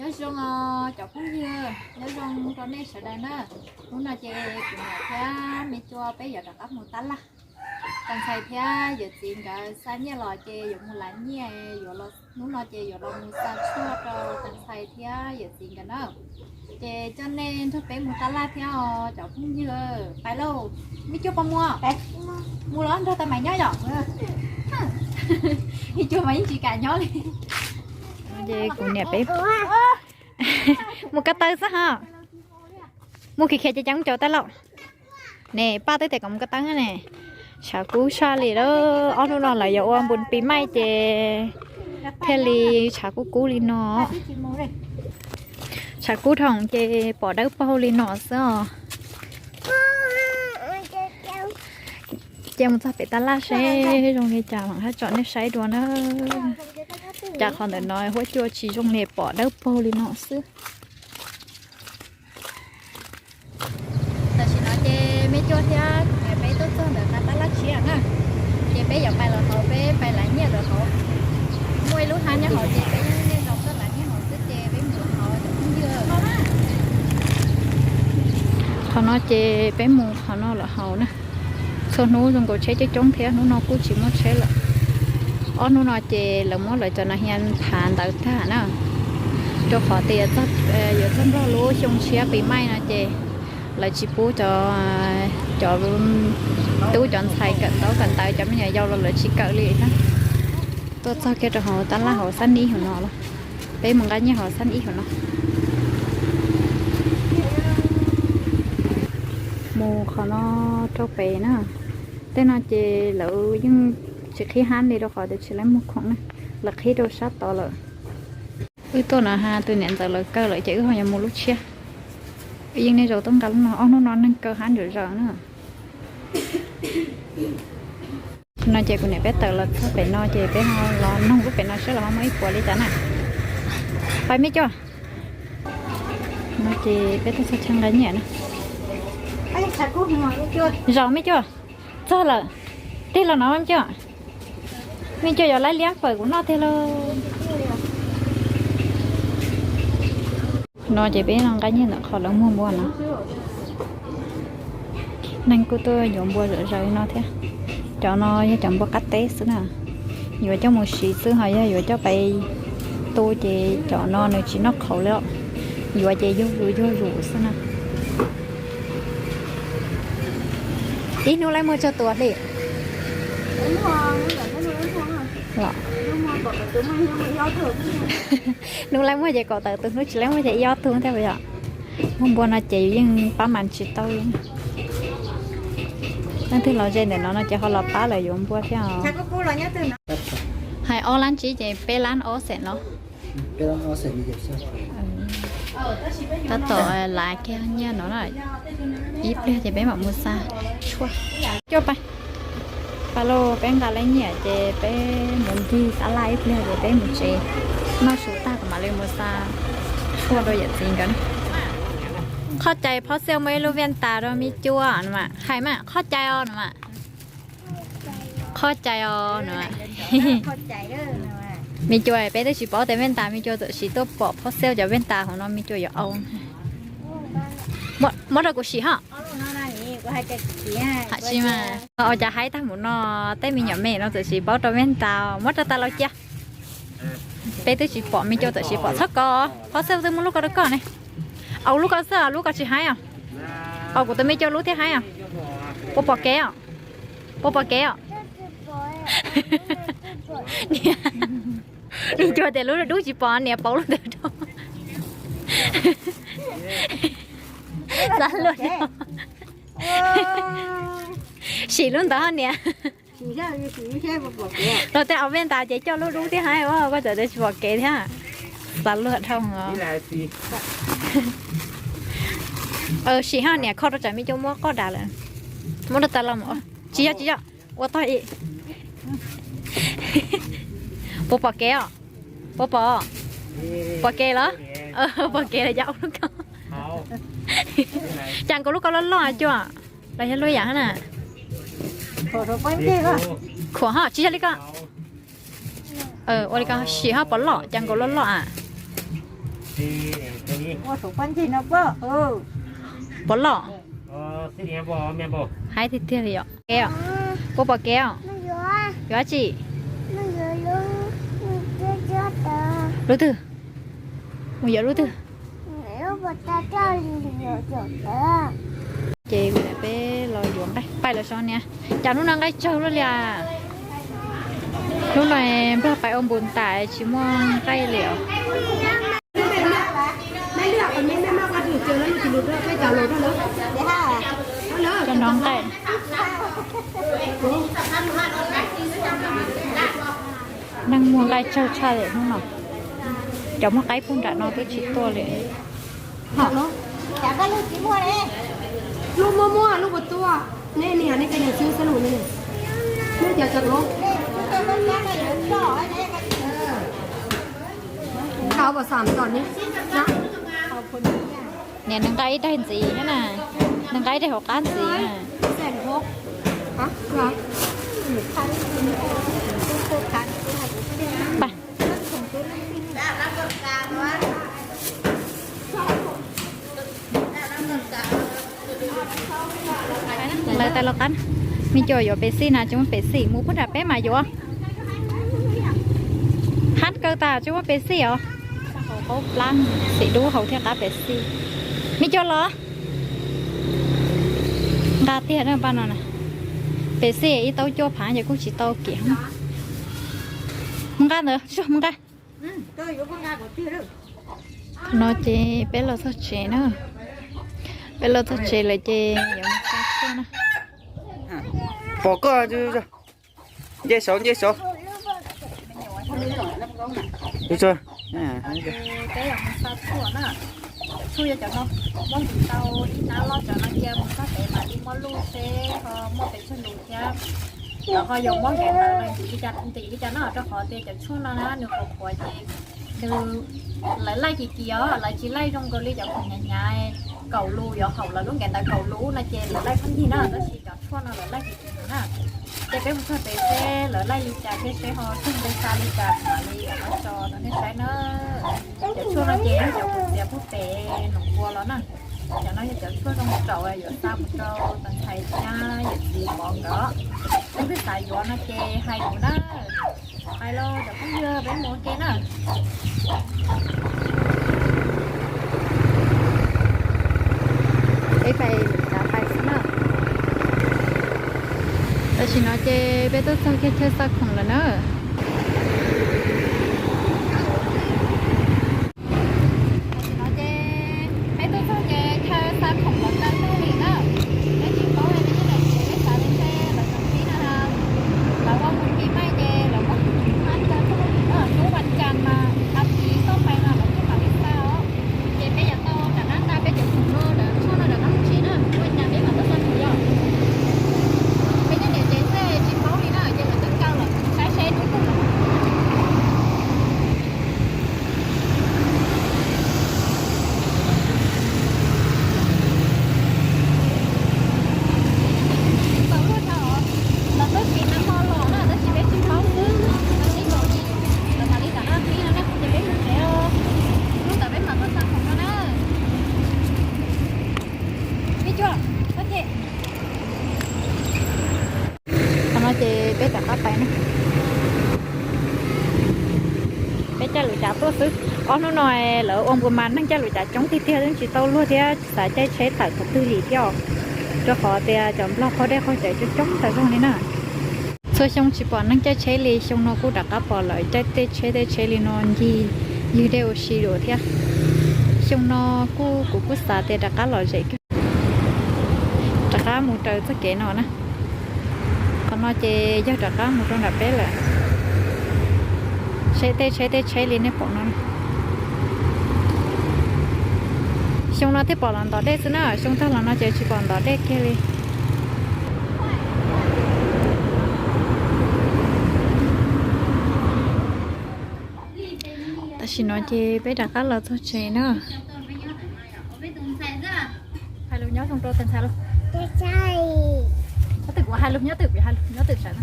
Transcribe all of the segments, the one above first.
Nyob zoo os cov phooj ywg, nyob zoo rau nej sawv daws na. Hnub no ces kuv niam thiab me cua peb yuav rov qab mus tab laj. Tus ntxhais thiab yawm txiv nkawd xa nyiaj los ces yuav mus lav nyiaj, yuav los hnub no ces yuav los mus xa tshuaj rau tus ntxhais thiab yawm txiv nkawd na. Ces coj nej nrog peb mus tab laj thiab os cov phooj ywg. Pais lauj, me cua puas mus? Mus los nrog tau Maiv nyob yom? Me cua mas yeej tsis kam nyob li. Ces kuv niam peb mus ko taw xwb ho. Mus khiav khiav ces ceev cov tab lauj. Ne, paj twb tias kom mus ko taw ne. Tshav kub saj li lawm, ob hnub no lawv yuav ua npus pis maij ces thiaj li tshav kub kub li no. Tshav kub dhau ces pom dawb paug li no xwb os. Ces mus txog pem tab laj seb zoo li cas mam haj tsom nej saib dua na. Cas qhov ntawm no huab cua tsis zoo li, pom dawb paug li no xwb. Tam sim no ces me cua thiab kuv niam peb tuaj txog ntawm qab tab laj tshiab na, ces peb yuav pais lawm hauv, peb pais lav nyiaj lawm hauv. Muaj ib lub hab nyob hauv ces peb yeej los txog lav nyiaj hauv xwb ces peb mus hauv cov phooj ywg. Qhov no ces peb mus qhov no lawm hauv na. Txhua hnub zoo nkaus tsheb coob coob thiab, hnub no kuj tsis muaj tsheb lawm. Ob hnub no ces lawv muab lawv cov nas hias thav ntawd tag na, rau qhov tias yuav txog Nplog lub xyoo tshiab pis maij no ces lawv tsis pub cov, cov tub cov ntxhais kawm ntaub kawm ntawv, cov me nyuam yaus los lawv tsis kawm li na. Tuaj txog kiag rau hauv tab laj hauv xab nib hauv no los, peb mus nqa nyiaj hauv xab nib hauv no. Mus qhov no rau pem na. Tej no ces lawv yeej tsis qhib hab li rau qhov tias tsis laib muag khoom na, lawv qhib rau sab tod lawm. Wb tuaj no ha, tus niam ntxawm lawv kaw lawm ces wb ho yuav mus lub tshiab. Wb yeej niaj zaus tuaj nqa lub no, ob hnub no neeg kaw hab ntsawm zaws na. No ces kuv niam peb tawm los txog pem no ces peb ho los noog lub pem no saib los ho muaj ib puas li cas na. Pais me cua. No ces peb tuaj txog chaw nqa nyiaj na. Zaum me cua, txog lawm. Tig los no me cua. Me cua yuav laib liab fawm kuv noj tiag lauj. No ces peb no nqa nyiaj ntawm qhov lawv muag npua no. Neeg kuj tuaj yuav npua zom zaws li no thiab. Cov no yog cov npua qab teb xwb na. Yuav coj mus siv xwb, ho yog yuav coj pais tu ces cov no nws tsis noj qhauv li os. Yuav ces yuag zus yuag zus xwb na. Ib hnub laib muag tsawg tus hli? Hnub laib muag ces kaum tawm tus, hnub tsis laib muag ces ib ob tug thiab puas yog? Muag npua no ces yus yeej pab mas tsis tau li. Leej twg los ze ntawm no no ces ho los pab lawv yuav npua thiab os. Hais ob lab tsib ces peb lab ob xees los. Tab tom lav kiag nyiaj no na, ib pliag ces peb mam mus xa tshuaj. Coj pais. Pab lauj, peb nqa lab nyiaj ces peb mus ncig tab laj ib pliag ces peb mus tsev, noj su tag kuv mam li mus xa tshuaj rau yawm txiv nkawd. Qhov cai phob xij muaj ib lub vij tas rau me cua no mas, hais mas qhov cai os no mas. Qhov cai os no. Me cua peb twb tsis paub tias vij tas, me cua txawm sim tuaj pom phob xij cov vij tas hauv no me cua yuav au. Muab rau kuv sim ho. Hais tsis mas, ua cas haib tag mus no, tej me nyuam me no txawm sim paub rau vij tas, muab rau tas los cia. Peb twb tsis pom, me cua txawm sim pom, txhob kov, phob xij twb muab lub ko rau koj ne. Au lub ko xwb, lub ko tsis haib os. Au kuv tus me cua lub thiab haib os. Puas pom kev os? Puas pom kev os? Niam, me cua tias lub dub tsis pom, niam pauv lub ntawd rau. Xav luaj. Sim lub ntawd niam. Los tej au vij tas ces coj lub dub thiab haib, koj txawm tias tsis pom kev thiab. Xav luaj dhau os. Sim ho niam kho rau tsam me cua muab qoj dav lawm. Muab rau tas los mas. Tsis yog, tsis yog. Ua tog ib. Puas pom kev os? Puas pom? Pom kev los? Pom kev los yog au lub ko. Cas nkaus lub ko loj loj cua. Los yog lub yam na. Khuam ho tsis yog li ko. Ua li ko sim ho pom loj, cas nkaus loj loj a. Puas loj? Hais tiag tiag li yom. Kev os? Puas pom kev os? Yuav tsi? Lub twg? Mus yuav lub twg? Ces peb los yuav nqaij pais lawm so niam. Cas hnub no nqaij tsawg luaj li as. Hnub no Nplog pais ua npus ntais tsis muaj nqaij li os. Cov no nqaij. Neeg muag nqaij tsawg tshaj li hnub no. Cov muag qaib puag nram no twb tsis tuaj li. Lub muaj muaj lub puas tuaj. Nej niam nej cov niam xwb xwb lus ne. Nej cov cov tuaj. Niam nws nqa ib daig ntxiv thiab na. Nws nqa ib daig hauv qab ntxiv na. Lawv tas los qab. Me cuam yuav pes xij na, tsis muaj pes xij, mus puag nram peb mas yuav. Hab kaw tas tsis muaj pes xij os. Qaub plab xim dub hauv thiab qab pes xij. Me cuam los. Nqa tiag na paj no na. Pes xij ib taub cuaj phav ces kuj tsis tau kiam. Mus nqa ntawd, mus nqa. No ces peb los txog tsev na. Peb los txog tsev lawm ces yuav mus xa tshuaj na. Pom koj, nce saud, nce saud. Peb yuav mus xa tshuaj na. Tshuaj yog cov no, muab ntim tau ib hnab loj cov no cia mus txog pem mam li muab luj seb ho muaj pes tsawg lus thiab. Cov ho yuav muab nkev ntawd los ntim li cas ntim li cas no, rau qhov tias cov tshuaj no na nws qhuav qhuav ces nws, lawv laij kim kim os, lawv tsis laij zoo nkaus li cov khoom hnyav hnyav kaum lus yuav haum lawv lub nkev ntawd kaum lus no ces lawv laij pheej yig na, tab sis cov tshuaj no lawv laij kim kim na. Ces peb mus txog pem seb lawv laij li cas thiab seb ho tshuaj npe xa li cas mam li ua tso rau nej saib na. Cov tshuaj no ces yog cov kuv txiav puag pem Noom Kua los na. Cov no yog cov tshuaj zoo tsaum yuav xa mus rau tus ntxhais thiab yawm txiv Pov nkawd. Leej twg xav yuav no ces hais kuv na. Hais los cov phooj ywg, peb mus ua ke na. Peb pais lwm cav pais xwb na. Tam sim no ces peb tuaj txog kiag chaw xa khoom lawm na. Tam sim no ces peb tuaj txog ces chaw xa khoom los tau tag li na. Peb tsis paub li peb cov niam tsev peb xav li ntshe lawv cov txiv no na, lawv ua mus kis maij ces lawv muab hab tau tag li na. Hnub vas cas mas tav tiv toj pais mas lawv thiaj mam li xa os. Ces peb yuav tau rov qab nqa peb cov khoom no lawm tshuaj no rov qab mus tsev na, ua cas peb mam tuaj xa khoom yom. Peb cov niam tsev xwb tsis paub li na, ces lawv twb kaw lawm, saib seb hnub twg lawm. Txaus luaj tau, lawv twb tiv nag hmo los na, tab sis peb tsis paub xwb, lawv tiv los ces lawv mam li rov qab tiv no na, ces peb mus tsev os. Hnub ntawd peb mam tuaj xa khoom no na. Ib cuag, koj thiaj Qhov no ces peb rov qab pais na. Peb caij lwm cav tuaj xwb. Ob hnub no lawv ua npua mas neeg caij lwm cav coob tiag tiag, twb tsis tau luag thiab tsis xav caij tsheb tawm qhov twg li thiab os. Rau qhov tias cov Nplog qaug dej qaug cawv coob coob tas zog li na. Txhua xyoo tsis pom neeg caij tsheb li, xyoo no kuj rov qab pom lawv caij tej tsheb tej tsheb li no ncig ywg dej ua si dua thiab. Xyoo no kuj kuv kuj xav tias rov qab lom zem kawg. Rov qab mus raws txoj kev no na. Qhov no ces yog rov qab mus rau nram peb lawm. Seb tej tsheb tej tsheb li nej pom no. Xyoo no thiaj pom los ntov dej xwb na, xyoo tag los no ces tsis pom ntov dej kiag li. Tam sim no ces peb rov qab los txog tsev na. Hais lus nyob zoo rau tus ntxhais lauj. Nyob twm kuv hais lus, nyob twm kuv hais lus, nyob twm sawv na.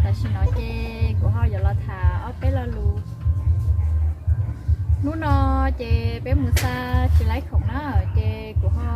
Tam sim no ces kuv ho yuav los tham ob peb lo lus. Ces peb mus xa tsis laib khoom na, ces kuv ho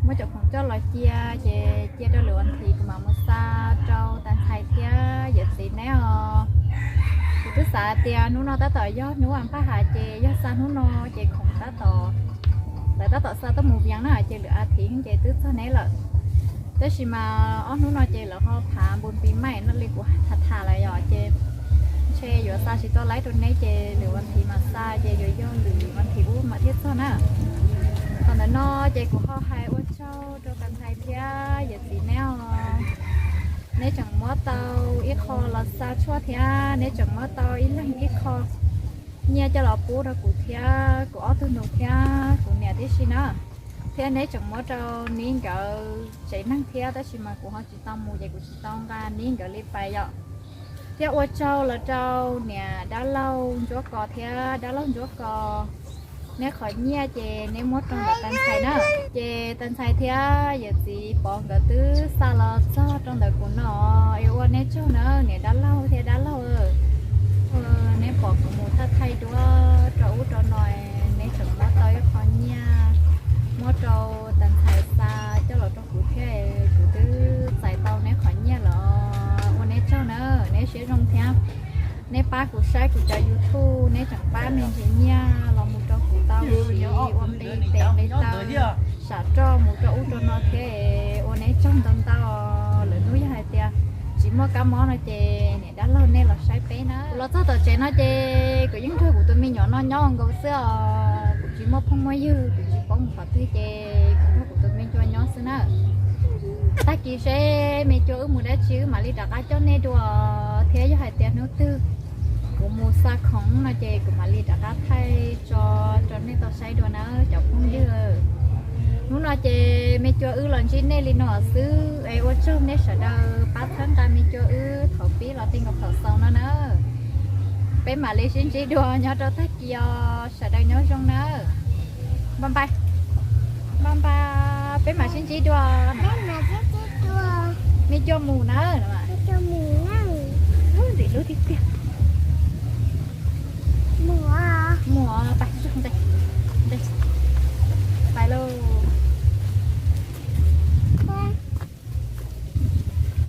muab cov khoom coj los cia, ces cia rau lwm vas thiv kuv mam mus xa rau tais ntxhais thiab yawm txiv neb os. Kuv twb xav tias hnub no tab tom yog hnub vas paj hav ces yog xa hnub no ces khoom tab tom, lawv tab tom xa tuaj mus vias na ces lwm vas thiv ces twb txog neb lawm. Tab sis mas ob hnub no ces lawv ho phav npus pis maim no li kuv tham tham lawm yom, ces ntshe yuav xa tsis tau laib rau neb ces lwm vas thiv mam xa ces yuav yog lwm vas thiv ub mam thiaj txog na. Thaum ntawm no ces kuv ho hais ua tsaug rau tais ntxhais thiab yawm txiv neb os. Neb tseem muab tau ib qho los xa tshuaj thiab neb tseem muab tau ib leeg ib qho nyiaj coj los pub rau kuv thiab kuv ob tug nus thiab kuv niam tib si na. Thiab neb tseem muab rau neb nkawd tsev neeg thiab tab sis mas kuv ho tsis tau mus ces kuv tsis tau nqa neb nkawd li pais yom. Thiab ua tsaug los rau niam dab laug Ntsuab Kos thiab dab laug Ntsuab Kos, neb qhov nyiaj ces neb muab rau ntawm tais ntxhais na. Ces tais ntxhais thiab yawm txiv Pov nkawd twb xa los txog rau ntawm kuv no, es ua neb tsaug na niam dab laug thiab dab laug. Neb pom kuv mus thaj thaij duab rau ub rau no, neb tseem muab tau ib qho nyiaj muab rau tais ntxhais xa coj los rau kuv thiab, kuv twb txais tau neb qhov nyiaj los ua neb tsaug na, neb siab zoo thiab. Neb pab kuv saib kuv cov YouTube, neb tseem pab me ntsis nyiaj los mus rau kuv tau siv ua npe tes npe taw, sam roj mus rau ub rau no thiab, ua neb tsaug ntau ntau. Lwm hnub yog hais tias tsis muaj kab mob no ces niam dab laug nej los saib peb na. Kuv los txog tom tsev no ces kuv yeej nrog kuv tus me nyuam no nyob nkaus xwb os, kuv tsis muaj phooj muaj ywg, kuv tsis paub mus qhov twg ces kuv nrog kuv tus me cua nyob xwb na. Tag kis seb me cua wb mus dab tsi wb mam li rov qab coj nej dua, thiab yog hais tias hnub twg kuv mus xa khoom no ces kuv mam li rov qab thaij tso rau nej tau saib dua na cov phooj ywg. Hnub no ces me cua wb los ntsib nej li no xwb es ua tsaug nej sawv daws pab txhawb nqa me cua wb thaum pib los txij nkaus thaum xaus no na. Peb mam li sib ntsib dua nyob rau tag kis os, sawv daws nyob zoo na. Npaj npaj, npaj npaj, peb mam sib ntsib dua. Me cua mus na. Ntxim hlub tiag tiag.